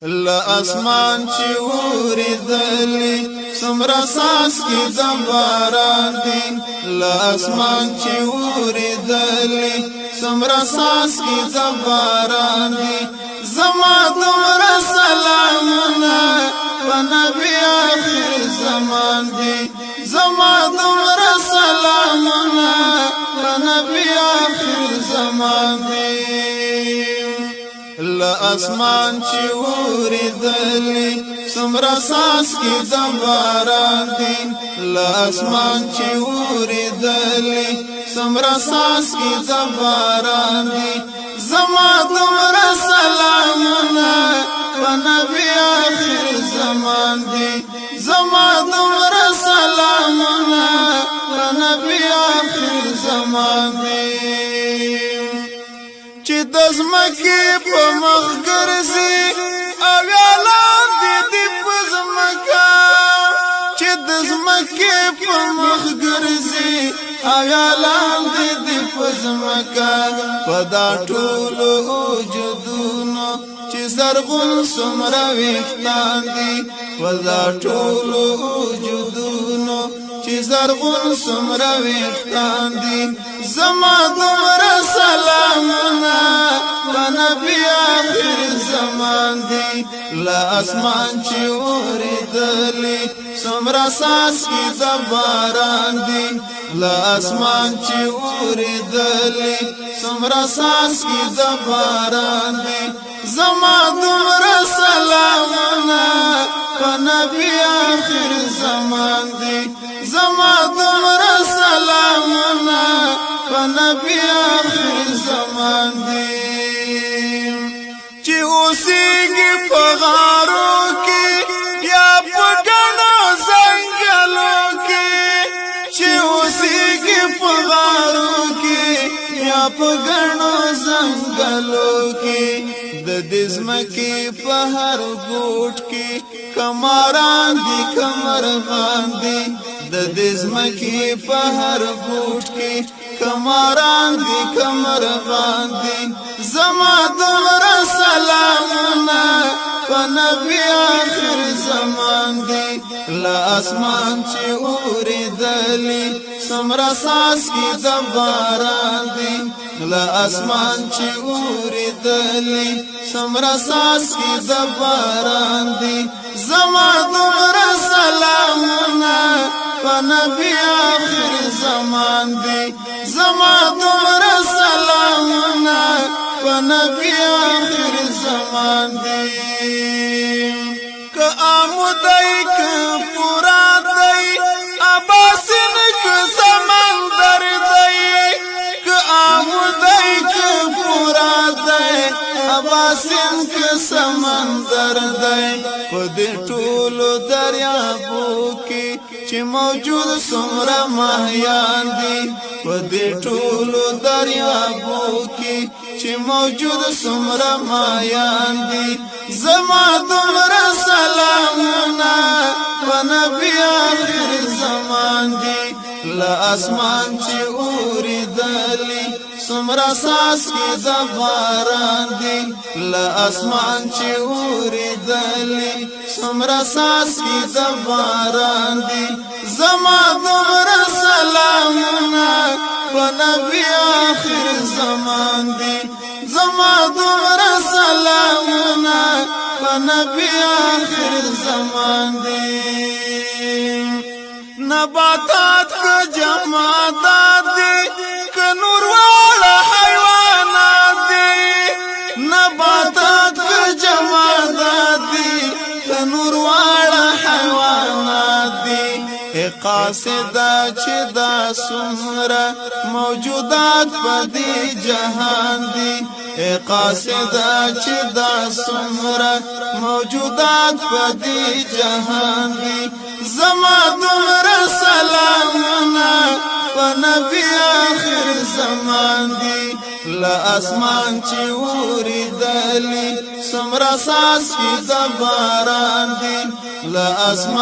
له اسمان چې اوریدلې څومره څاڅکي د باران دي. له اسمان چې اوریدلې څومره څاڅکي د باران دي. زما دومره سلامونه په نبی آخر زمان دي. زما دومره سلامونه په نبی آخر زمان دي. له اسمان چې اوریدلې څومره څاڅکي د باران دي. له اسمان چې اوریدلې څومره څاڅکي د باران دي. زما دومره سلامونه په نبی آخر زمان دي. زما دومره سلامونه په نبی آخر زمان دي. چې د ځمکې په مخ ګرځي او یا لاندې دي په ځمکه، چې د ځمکې په مخ ګرځي او یا لاندې دي په ځمکه، په دا ټولو وجودونو چې زرغون څومره ویښتان دي، په دا ټولو وجودونو چې زرغون څومره ویښتان دي. زما دومره سلامونه په نبی آخر زمان دي. له اسمان چې اوریدلې څومره څاڅکي د باران دي. له اسمان چې اوریدلې څومره څاڅکي د باران دي. زما دومره سلامونه په نبی آخر زمان دي. زما دومره سلامونه په نبی آخر زمان دي. چې اوسېږي په غارو کې یا په ګڼو ځنګلو کې، چې اوسېږي په غارو کې یا په ګڼو ځنګلو کې، د دې ځمکې په هر ګوټ کې که ماران دي که مرغان دي، د دې ځمکې په هر ګوټ کې که ماران دي که مرغان دي. زما دومره سلامونه په نبی آخر زمان دي. له اسمان چې اوریدلې څومره څاڅکي د باران دي. له اسمان چې اوریدلې څومره څاڅکي د باران دي. زما دومره سلامونه په نبی آخر زمان دي. زما دومره سلامونه په نبی آخر زمان دي. که آمو دی که فرات دی، اباسین که سمندر دی، که آمو دی که فرات دی، اباسین که سمندر دی، په دې ټولو دریابو کې چې موجود څومره ماهیان دي، په دې ټولو دریابو کې چې موجود څومره ماهیان دي. زما دومره سلامونه په نبی آخر زمان دي. له اسمان چې اوریدلې څومره څاڅکي د باران دي. له اسمان چې اوریدلې څومره څاڅکي د باران دي. زما دومره سلامونه په نبی آخر زمان دي. زما دومره سلامونه په نبی آخر زمان دي. نباتات که جمادات دي که نور واړه حیوانات دي، نباتات که جمادات دي که نور واړه حیوانات دي، قاصده چې دا څومره موجودات په دې جهان دي، قاصده چې دا څومره موجودات په دې جهان دي. زما دومره سلامونه په نبی آخر زمان دي. له اسمان چې اوریدلې څومره څاڅکي د باران دي. له اسمان